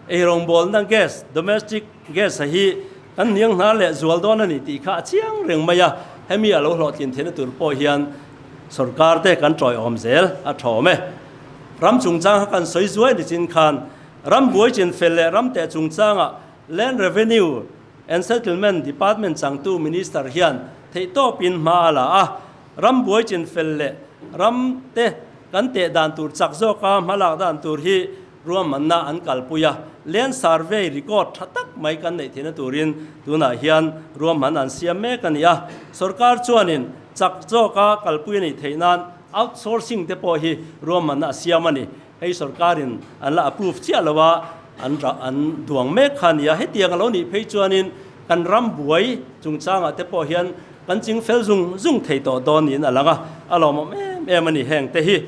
eirawngbawlna gas, domestic gas, a hi kan hniang hnar leh zual dawn a ni tih kha a chiang reng mai a, hemi a lo hlawhtlin theihna tur pawh hian sorkar te kan tawiawm zel a thawm e. Ram chungchang kha kan sawi zuai ni chin khan ram buai chin fel leh ram teh chungchangah Land Revenue and Settlement Department changtu Minister hian theihtawpin hma a la a, ram buai chin fel leh ram te kan teh dan tur chak zawka hma lak dan tur hi ruahmanna an kalpui a, Land Survey record tha tak mai kan neih theihna turin tunah hian ruahman an siam mek a ni a, sorkar chuanin chak zawka kalpui a nih theih nan outsourcing te pawh hi ruahmanna a siam a ni. Hei sorkarin an la approve chiah lo a, an an duang mek kha a ni a, hetiang a lo nih phei chuanin kan ram buai chungchangah te pawh hian kan ching fel zung zung thei tawh dawn niin a lang a. A lawmawm em em a ni heng te hi.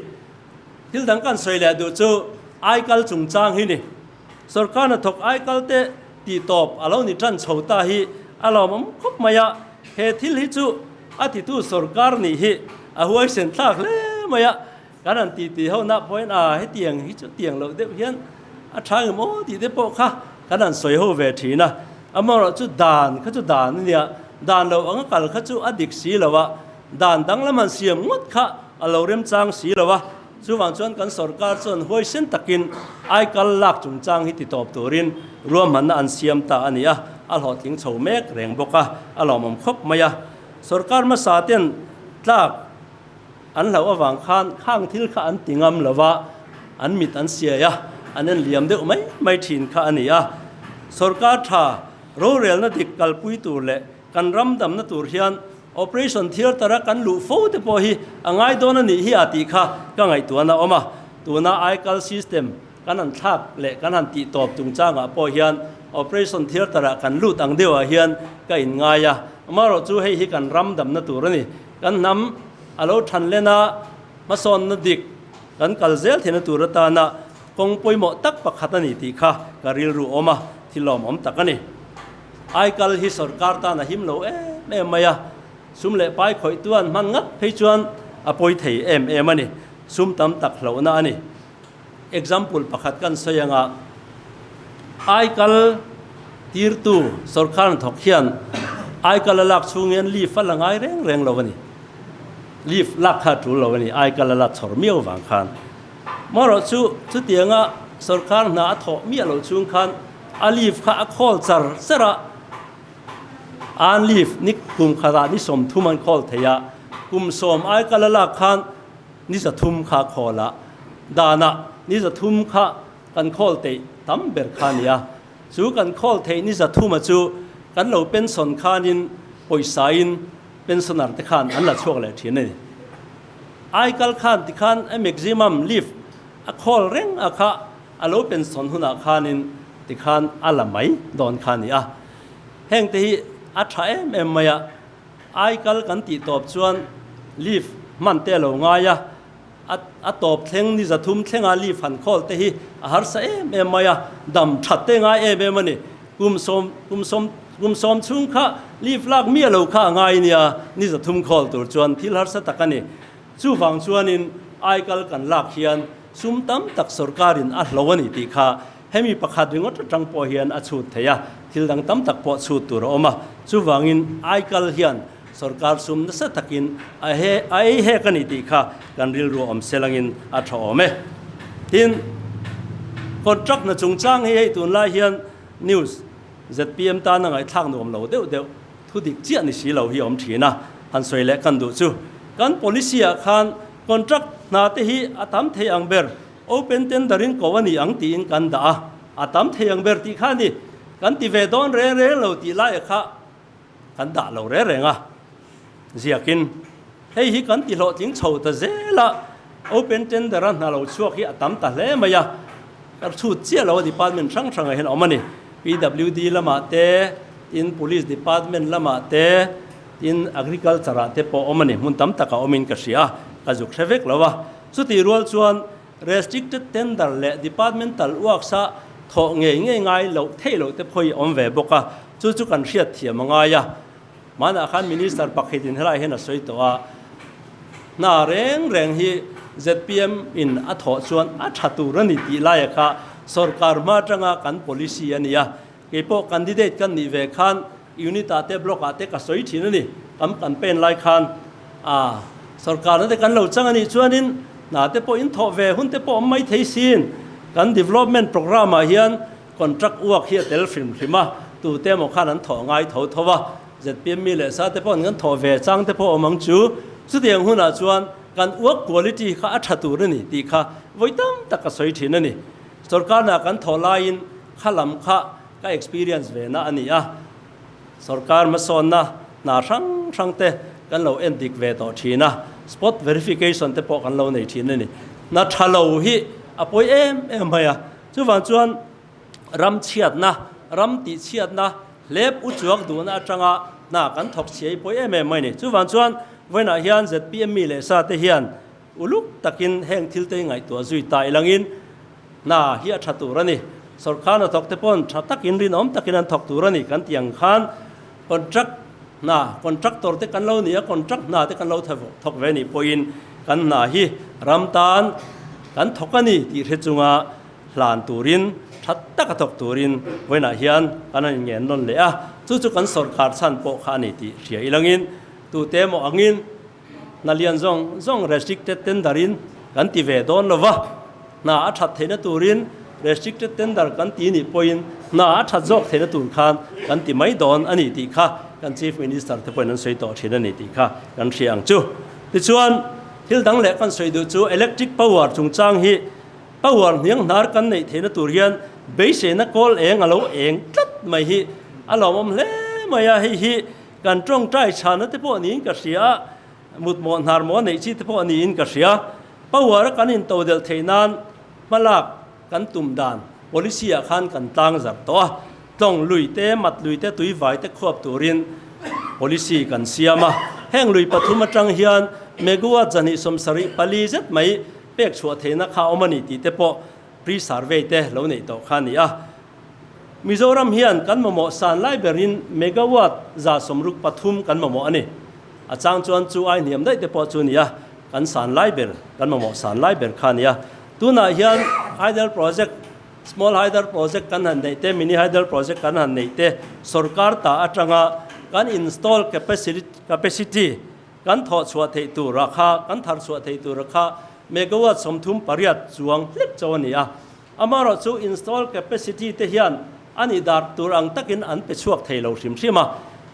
Thil dang kan sawi leh duh chu aikal chungchang hi ni. Sorkar hnathawk aikal te tih tawp a lo ni tan chho ta hi a lawmawm khawp mai a, he thil hi chu a titu sorkar nih hi a huaisen thlak hle mai a, kan han ti ti ho nah pawhin a hetiang hi chu tiang loh deuh hian a tha ngem aw tih te pawh kha kan han sawi ho ve thin a, amaherawh chu dan kha chu dan a nia, dan lo anga kal kha chu a dik si lo a, dan danglam han siam ngawt kha a lo remchang si lo a. Chuvang chuan kan sorkar chuan huaisen takin aikal lak chungchang hi titawp turin ruahmanna an siam ta a ni a, a hlawhtling chho mek reng bawk a, a lawmawm khawp mai a. Sorkar hmasa ten tlak an hlauh avang khan khang thil kha an ti ngam lo va, an mit an siai a, an en liam deuh mai mai thin kha a ni a. Sorkar tha rorelna dik kalpui tur leh Kan ram damna tur hian Operation Theatre a kan luh fo te pawh hi a ngai dawn a nih hi a tih kha ka ngaihtuahna a awm a. Tuna aikal system kan han thlak leh kan han tih tawp chungchangah pawh hian Operation Theatre ah kan lut ang deuhah hian ka inngai a. Amaherawh chu hei hi kan ram damna tur a ni. Kan hnam a lo than len a, hmasawnna dik kan kal zel theihna tur atana kawng pawimawh tak pakhat a ni tih kha ka rilru awm a, thil lawmawm tak a ni. Aikal hi sorkar tan a him lo em em mai a, sum leh pai khawih tuan hman ngat phei chuan a pawi thei em em a ni. Sum tam tak hlauhna a ni. Example pakhat kan sawi anga aikal tirtu sorkar hnathawk hian aikal a lak chhung hian leave a la ngai reng reng lo a ni. Leave lak kha a tul lo a ni, aikal a la chhawr miau vang khan. Marawh chu chutianga sorkar hna a thawh miah loh chhung khan A leave kha a khawl char char a, an leave ni kum khatah ni 30 an khawl thei a, kum sawm ai kal a lak khan ni 300 kha a khawl a, danah ni 300 kha kan khawl theih tam ber kha a ni a, chu kan khawl theih ni 300 a chu kan lo pension khanin pawisa in pensioner te khan an la chhuak leh thin a ni. Aikal khan tikhan a maximum leave a khawl reng a kha. A lo pension hunah khanin tikhan a la mai dawn kha a ni a. Hengte hi a tha em em mai a, aikal kan tih tawp chuan leave hman te a lo ngai a, a tawp thleng ni 300 thlenga leave han khawl te hi a harsa em em mai a, dam that te ngai em em a ni. Kum sawm kum sawm kum sawm chhung kha leave lak miah lo kha a ngai nia, ni 300 khawl tur chuan thil harsa tak a ni. Chuvang chuanin aikal kan lak hian sum tam tak sorkarin a hlo a ni tih kha hemi pakhat ringawt atang pawh hian a chhut thei a, thil dang tam tak pawh chhut tur a awm a. Chuvangin aikal hian sorkar sum nasa takin a he a ei hek a ni tih kha kan rilru awm selangin a tha awm e. Tin, contract hna chungchang hi hei tunlai hian news zpm tana ngaihthlak nuam lo deuh deuh, Thu dik chiah ni si lo hi awm thin a, han sawi leh kan duh chu. Kan policy ah khan contract hna te hi a tam thei ang ber, open tender in ko a ni ang tiin kan dah a, a tam thei ang ber tih kha a ni. Kan ti ve dawn reng reng lo tih lai kha kan dah lo reng reng a. Ziakin hei hi kan ti hlawhtling chho ta zel a, open tender a hna lo chhuak hi a tam ta hle mai a, ka chhut chiah lo a department hrang hrangah hian a awm a ni. PWD lamah te, Tin, Police Department lamah te, tin Agriculture ah te pawh awm a ni, hmun tam takah awmin ka hria a, ka zuk hre vek lo a. Chutih rual chuan Restricted Tender leh Departmental Works a thawh ngei ngei ngai loh theih loh te pawh hi awm ve bawk a, chu chu kan hriat thiam a ngai a. Hmanah khan Minister pakhatin helaiah hian a sawi tawh a, hna reng reng hi zpm in a thawh chuan a tha tur a ni tih laia kha sorkar hma atanga kan policy a ni a, Keipawh candidate kan nih ve khan unit ah te block ah te ka sawi thin a ni. Kan campaign lai khan a sorkarna te kan lo chang a nih chuanin hna te pawh in thawh ve hun te pawh awm mai thei sin. Kan development programme ah hian contract work hi a tel hrim hrim a, tute emaw khan an thawh ngai tho tho a, zpm mi leh sa te pawh an thawh ve chang te pawh awm ang chu. Chutiang hunah chuan kan work quality kha a tha tur a ni tih kha vawi tam tak ka sawi thin a ni. Sorkarna kan thawh laiin Kha lam kha ka experience ve na a ni a, sorkar hmasawnna hna hrang hrang te kan lo en dik ve tawh thin a, spot verification te pawh kan lo nei thin a ni. Hna tha lo hi a pawi em em mai a, chuvang chuan ram chhiatna, ram tihchhiatna hlep u chuak duhna atanga hna kan thawk chhiai pawi em em mai a ni. Chuvang chuan Vawiinah hian zpm mi leh sa te hian uluk takin heng thil te hi ngaihtuah zui ta ilangin hna hi a tha tur a ni. Sorkar hnathawk te pawn tha takin rinawm takin an thawk tur a ni kan tih ang khan contract hna, contractor te kan lo ni a, contract hna te kan lo thawk ve nih pawhin kan hna hi ram tan kan thawk a ni tih hre chunga hlan turin tha taka thawk turin vawiinah hian kan han inngen nawn leh a, chu chu kan sorkar chhan pawh kha a ni tih hria ilangin tute emaw angin hna lian zawng zawng restricted tender in kan ti ve dawn lo va, hna a that theihna turin restricted tender kan ti nih pawhin hna a that zawk theihna tur khan kan ti mai dawn a ni tih kha kan Chief Minister te pawhin an sawi tawh thin a ni tih kha kan hria ang chu. Tichuan thil dang leh kan sawi duh chu electric power chungchang hi Power hniang hnar kan neih theihna tur hian beiseina kawl eng a lo eng tlat mai hi a lawmawm hle mai a, hei hi kan tawngtai chhana te pawh niin ka hria a, mutmawh hnar maw neih chi te pawh niin ka hria. Power a kan intodelh theih nan hmalak kan tum dan policy ah khan kan tlang zarh tawh a, tlawng lui te, mat lui te, tuivai te khuap turin policy kan siam a, heng lui pathum atang hian megawatt 274 zet mai Pek chhuah theihna kha a awm a ni tih te pawh pre-survey te lo neih tawh kha a ni a. Mizoram hian kan mamawh san lai berin megawatt 163 kan mamawh a ni. A chang chuan chu ai hniam daih te pawh chu a ni a, kan san lai ber, kan mamawh san lai ber kha a ni a. Tunah hian hydel project, small hydel project kan han neih te, mini hydel project kan han neih te, sorkar ta atanga kan install capacity, Kan thawh chhuah theih tura kha, kan thar chhuah theih tura kha megawatt 38 chuang hlek chauh a ni a. Amaherawh chu install capacity te hian a nih dar tur ang takin an pe chhuak thei lo hrim hrim a.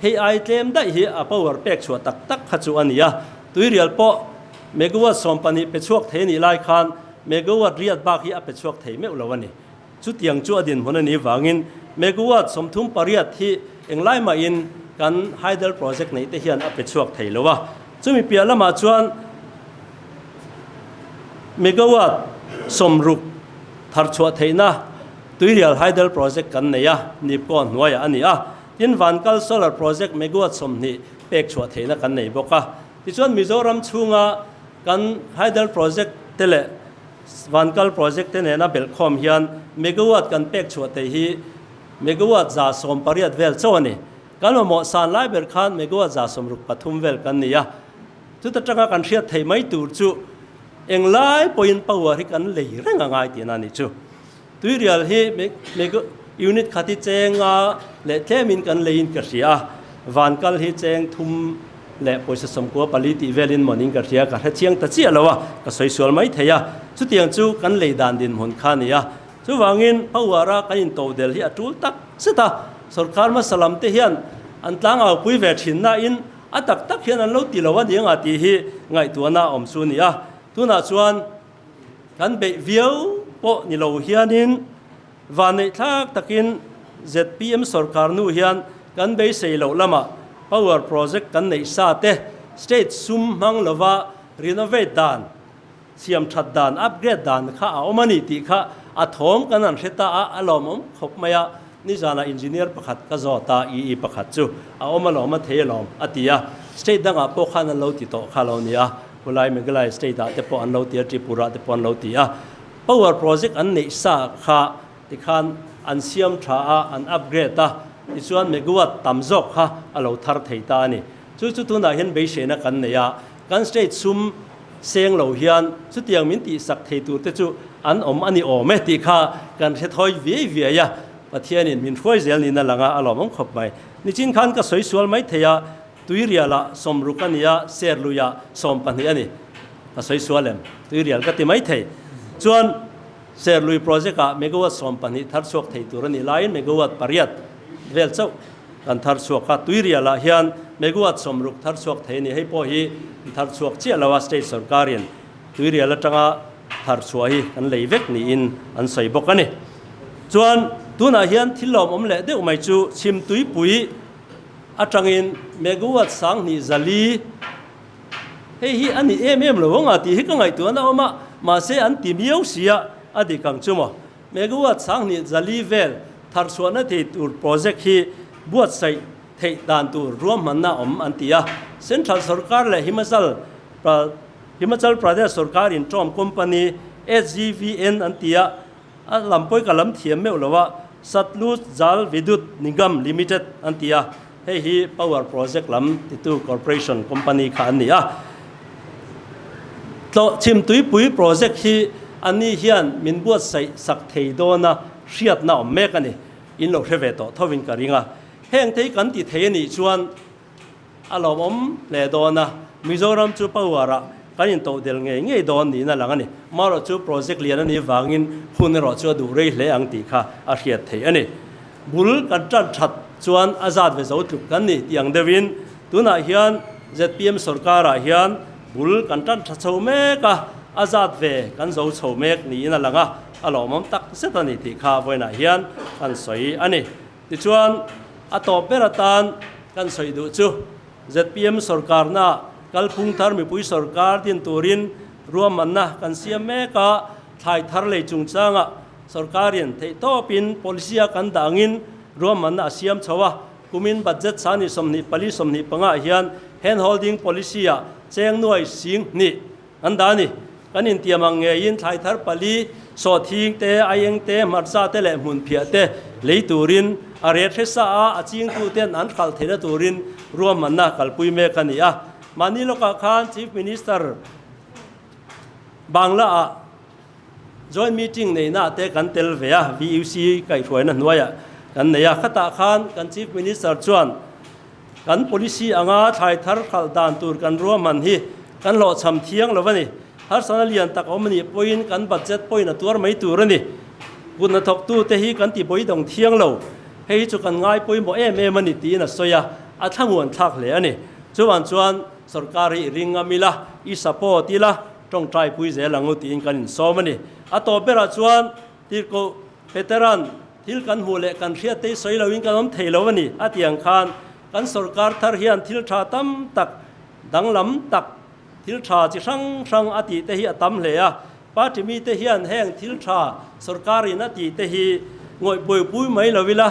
Hei ai tlem daih hi a power pek chhuah tak tak kha chu a ni a. Tuirial pawh megawatt 12 pe chhuak thei a nih lai khan megawatt riat bak hi a pe chhuak thei meuh lo a ni. Chutiang chu a dinhmun a nih vangin megawatt 38 hi englai mahin kan hydel project neih te hian a pe chhuak thei lo a. Chumi piah lamah chuan megawatt 60 thar chhuah theihna tuirial hydel project kan nei a, Nipco hnuaiah a ni a. Tin, Vankal solar project megawatt 20 pek chhuah theihna kan nei bawk a. Tichuan Mizoram chhunga kan hydel project te leh Vankal project te nena belhkhawm hian megawatt kan pek chhuah thei hi megawatt 118 vel chauh a ni. Kan mamawh san lai ber khan megawatt 163 vel kan ni a. Chuta tanga kan hriat theih mai tur chu englai pawhin power hi kan lei reng a ngai tihna a ni chu. Tuirial hi unit khat hi cheng a leh tlemin kan leiin ka hria a, Vankal hi cheng thum leh pawisa 94 tih velin mawnin ka hria, ka hre chiang ta chiah lo a, ka sawi sual mai thei a, chutiang chu kan lei dan dinhmun kha a ni a. Chuvangin power a kan intodel hi a tul tak zet a, sorkar hmasa lam te hian an tlangau pui ve thin nain a tak tak hian an lo ti lo a ni anga tih hi ngaihtuahna a awm chu a ni a. Tunah chuan Kan beih viau pawh ni lo hianin vanneih thlak takin zpm sorkar nu hian kan beisei loh lamah power project kan neih sa te state sum hmang lova renovate dan, siam that dan, upgrade dan kha a awm a ni tih kha a thawm kan han hre ta a, a lawmawm khawp mai a. Nizanah engineer pakhat ka zawt a, EE pakhat chu a awm alawm a thei alawm a ti a, state dangah pawh khan an lo ti tawh kha lo nia. Khulai Meghalaya state ah te pawh an lo ti a, Tripura te pawh an lo ti a. Power project an neih sa kha tikhan an siam tha a, an upgrade a, tichuan megawatt tam zawk kha a lo thar thei ta a ni. Chu chu tunah hian beiseina kan nei a, kan state sum seng lo hian chutiang min tihsak thei tur te chu an awm a ni awm e tih kha kan hre thawi viai viai a, Pathianin min hruai zel niin a lang a, a lawmawm khawp mai. Nichin khan ka sawi sual mai thei a. Tuirialah 60 a ni a, Serluiah 12 a ni. Ka sawi sual em? Tuirial ka ti mai thei. Chuan Serlui project-ah megawatt 12 thar chhuak thei tur a nih laiin megawatt pariat vel chauh kan thar chhuak a. Tuirialah hian megawatt 60 thar chhuak thei a ni. Hei pawh hi thar chhuak chiah lo a, state sorkarin Tuirial atanga thar chhuah hi kan lei vek niin an sawi bawk a ni. Chuan tunah hian thil lawmawm leh deuh mai chu Chhimtuipui, Atangin megawatt 2400 hei hi a ni em em lo ang a tih hi ka ngaihtuahna a awm a, mahse an ti miau si a, a dik ang chu maw. Megawatt 2400 vel thar chhuahna thei tur project hi buatsaih theih dan tur ruahmanna awm an ti a. Central sorkar leh Himachal Himachal Pradesh sorkar in ṭawm company SGVN an ti a, a lam pawi ka lam thiam meuh lo a, Satluj Jal Vidyut Nigam Limited an ti a, hei hi power project lam titu corporation company kha an ni a. Tlawh chhim tuipui project hi ani hian min buatsaih sak thei dawna hriatna awm mek a ni. In lo hre ve tawh thovin ka ring a. Heng te hi kan ti thei a nih chuan a lawmawm hle dawn a, Mizoram chu power ah kan intoh del ngei ngei dawn niin a lang a ni. Marawh chu project lian a nih vangin hun erawh chu a duh rei hle ang tih kha a hriat theih a ni. Bul kan tan that chuan a zat ve zo tluk kan ni tih ang deuhin tunah hian zpm sorkarah hian bul kan tan tha chho mek a, a zat ve kan zo chho mek niin a lang a, a lawmawm tak zet a ni tih kha vawiinah hian kan sawi a ni. Tichuan, a tawp ber atan kan sawi duh chu zpm sorkarna kalphung thar mipui sorkar din turin ruahmanna kan siam mek a, thlai thar lei chungchangah sorkarin theihtawpin policy a kan dah angin ruahmanna a siam chho a, kumin budget sani 24 25 ah hian hand holding policy ah cheng nuai sing hnih an dah a ni. Kan intiam ang ngeiin thlai thar pali, sawhthing te, aieng te, hmarcha te leh hmunphiah te lei turin a ret hre sa a, a chingtu ten an khalh theihna turin ruahmanna kalpui mek a ni a. Mahni lawkah khan Chief Minister Bangla ah Joint meeting neihna te kan tel ve a, VUC kaihhruaina hnuaiah kan nei a. Khatah khan kan Chief Minister chuan kan policy anga thlai thar hralh dan tur kan ruahman hi kan hlawhchham thiang lo a ni. Harsana lian tak awm a nih pawhin kan budget pawhin a tuar mai tur a ni. Kut hnathawktute hi kan ti bawidawng thiang lo. Hei hi chu kan ngai pawimawh em em a ni tiin a sawi a, a thlamuan thlak hle a ni. Chuvang chuan sorkar hi i ring ngam ila, i support ila, Tawngtai pui zel ang u tiin kan insawm a ni. A tawp berah chuan Tirhkoh Petera'n thil kan hmuh leh kan hriat te hi sawi loin kan awm thei lo a ni a tih ang khan kan sorkar thar hian thil tha tam tak, danglam tak, thil tha chi hrang hrang a tih te hi a tam hle a. Party mite hian heng thil tha sorkarin a tih te hi ngawih buaipui mai lo ila,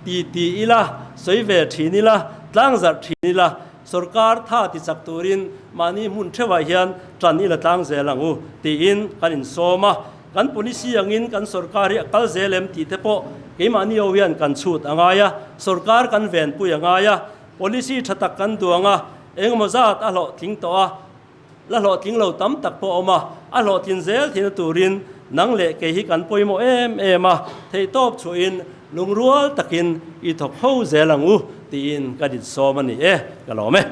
ti ti ila, sawi ve thin ila, tlangzarh thin ila, Sorkar tha ti chak turin mahni hmun theuhah hian tan i la tlang zel ang u tiin kan insawm a. Kan policy angin kan sorkar hi a kal zel em tih te pawh keimahni ho hian kan chhut a ngai a, sorkar kan venpui a ngai a, policy tha tak kan duang a, engemaw zat a hlawhtling tawh a, la hlawhtling lo tam tak pawh a awm a, a hlawhtlin zel theihna turin nang leh kei hi kan pawimawh em em a, theihtawp chhuahin lungrual takin i thawk ho zel ang u tiin ka dinsawm a ni e, ka lawm e.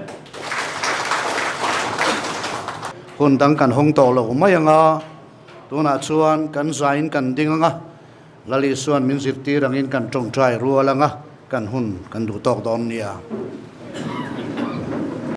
Hun dang kan hawng tawh lo mai ang a, tunah chuan kan zain kan ding ang a, Lali chuan min zirtir angin kan tawngtai rual ang a, kan hun kan duh tawk dawn nia.